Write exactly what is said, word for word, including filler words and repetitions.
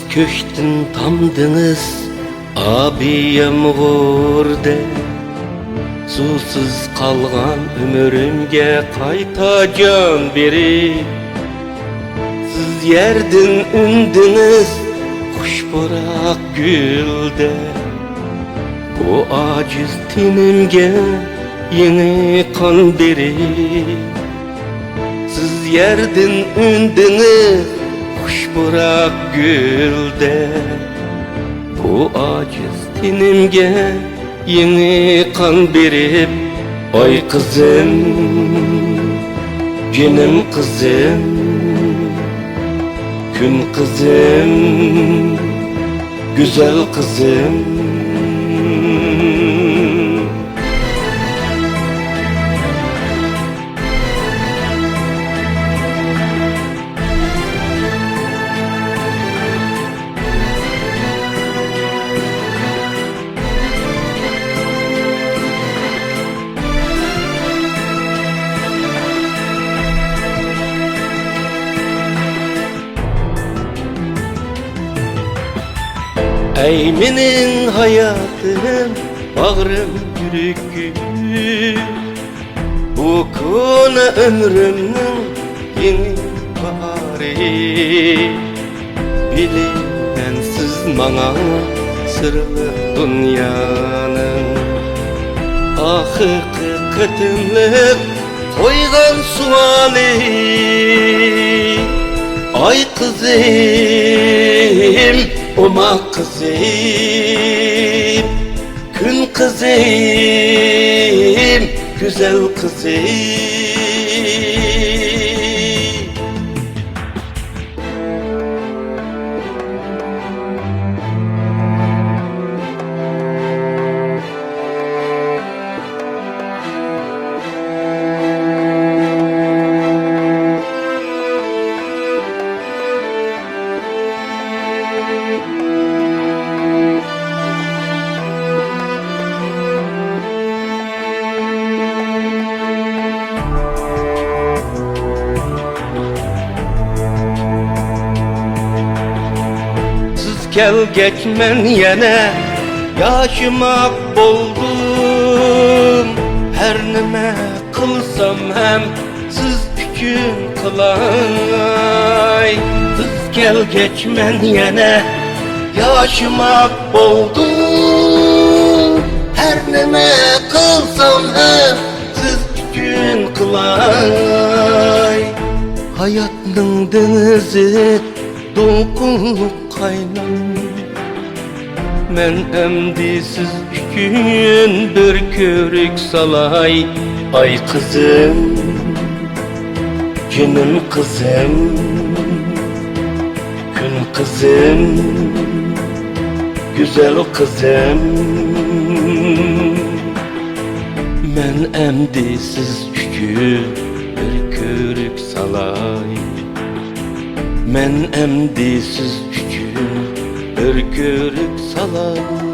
كۆكتىن تامدىڭىز ئابى يامغۇردەك، سۇسىز قالغان ئۆمرۈمگە قايتا جان بېرىپ، سىز يەردىن ئۈندىڭىز خۇش پۇراق گۈلدەك، بۇ ئاجىز تېنىمگە يېڭى قان بېرىپ، سىز يەردىن ئۈندىڭىز خۇش پۇراق گۈلدەك، بۇ ئاجىز تېنىمگە يېڭى قان بېرىپ، ئاي قىزىم، جېنىم قىزىم، كۈن قىزىم، گۈزەل قىزىم. ئەي مېنىڭ ھاياتىم، باغرىم، يۈرىكىم، بۇ كونا ئۆمرۈمنىڭ يېڭى باھارى. بىلىمەن سىز ماڭا سىرلىق دۇنيانىڭ ئاخىرقى قېتىملىق قويغان سوئالى. ئاي قىزىم، ئوماق قىزىم، كۈن قىزىم، گۈزەل قىزىم. سىز كەلگەچ مەن يەنە ياشىماق بولدۇم. ھەر نېمە قىلسام ھەم سىز ئۈچۈن قىلاي. سىز كەلگەچ مەن يەنە ياشىماق بولدۇم. ھەر نېمە قىلسام ھەم سىز ئۈچۈن قىلاي. ھاياتنىڭ دېڭىزى دولقۇنلۇق قايناپ، مەن ئەمدى سىز ئۈچۈن بىر كۆۋرۈك سالاي. ئاي قىزىم، جېنىم قىزىم، كۈن قىزىم، گۈزەل قىزىم. مەن ئەمدى سىز ئۈچۈن بىر كۆۋرۈك سالاي. مەن ئەمدى سىز ئۈچۈن بىر كۆۋرۈك سالاي.